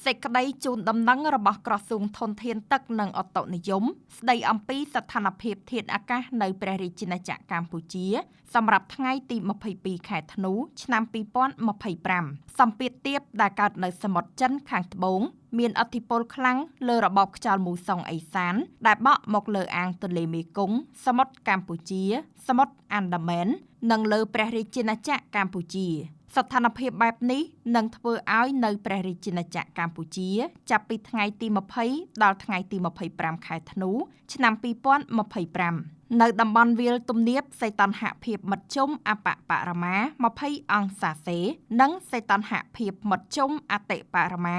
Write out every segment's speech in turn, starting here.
សេចក្តីជូនដំណឹងរបស់ក្រសួងធនធានទឹកនិងឧតុនិយមស្តីអំពីស្ថានភាពធាតុអាកាសនៅព្រះរាជាណាចក្រកម្ពុជា សម្រាប់ថ្ងៃទី22ខែធ្នូឆ្នាំ2025សម្ពាធទាបដែលកើតនៅសមុទ្រចិនខាងត្បូងមានឥទ្ធិពលខ្លាំងលើរបបខ្យល់មូសុងឦសានដែលបក់មកលើអាងទន្លេមេគង្គសមុទ្រកម្ពុជា សមុទ្រអាន់ដាមែននិងលើព្រះរាជាណាចក្រកម្ពុជា ស្ថានភាពបែបនេះនឹងធ្វើឲ្យនៅព្រះរាជាណាចក្រកម្ពុជា ចាប់ពីថ្ងៃទី20ដល់ថ្ងៃទី25ខែធ្នូឆ្នាំ2025នៅតំបន់វាលទំនាបសីតុណ្ហភាពមធ្យមអបបរមា20អង្សាសេ និងសីតុណ្ហភាពមធ្យមអតិបរមា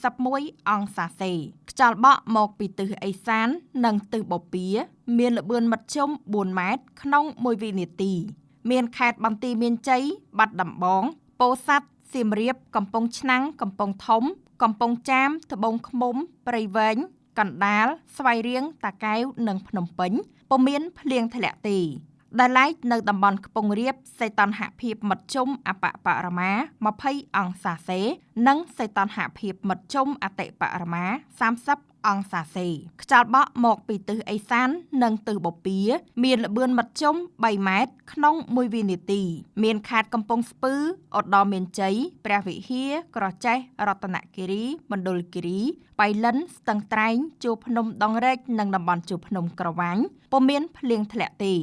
31អង្សាសេខ្យល់បក់មកពីទិសឦសាន និងទិសបូព៌ាមានល្បឿនមធ្យម4ម៉ែត្រក្នុង1វិនាទី មានខេត្តបន្ទាយមានជ័យបាត់ដំបង ពោធិ៍សាត់សៀមរាបកំពង់ឆ្នាំងកំពង់ធំ កំពង់ចាមត្បូងឃ្មុំព្រៃវែងកណ្ដាលស្វាយរៀងតាកែវនិងភ្នំពេញពុំមានភ្លៀងធ្លាក់ទេដែលឡែកនៅតំបន់ខ្ពង់រាបសីតុណ្ហភាពមធ្យមអបបរមា20អង្សាសេ និងសីតុណ្ហភាពមធ្យមអតិបរមា30អង្សាសេខ្យល់បក់មកពីទិសឦសាន និងទិសបូព៌ាមានល្បឿនមធ្យម3ម៉ែត្រក្នុង1វិនាទី មានខេត្តកំពង់ស្ពឺឧត្តរមានជ័យព្រះវិហារក្រចេះរតនគិរីមណ្ឌលគិរីបៃលិនស្ទឹងត្រែងជួរភ្នំដងរែកនិងតំបន់ជួរភ្នំក្រវាញពុំមានភ្លៀងធ្លាក់ទេ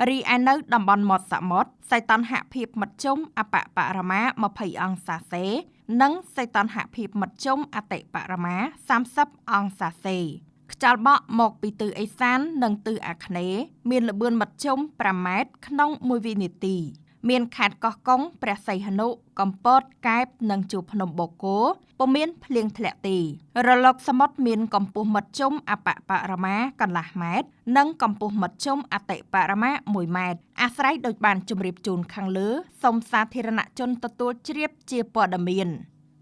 រីឯនៅតំបន់មាត់សមុទ្រសីតុណ្ហភាពមធ្យមអបបរមា20អង្សាសេ និងសីតុណ្ហភាពមធ្យមអតិបរមា30អង្សាសេខ្យល់បក់មកពីទិសឦសាននិងទិសអាគ្នេយ៍មានល្បឿនមធ្យម5ម៉ែត្រក្នុង1វិនាទី មានខេត្តកោះកុងព្រះសីហនុកំពតកែបនិងជួរភ្នំបូកគោពុំមានភ្លៀងធ្លាក់ទេរលកសមុទ្រមានកម្ពស់មធ្យមអបបរមាកន្លះម៉ែត្រនិងកម្ពស់មធ្យមអតិបរមា1ម៉ែត្រអាស្រ័យដោយបានជម្រាបជូនខាងលើសូមសាធារណជនទទួលជ្រាបជាព័ត៌មាន។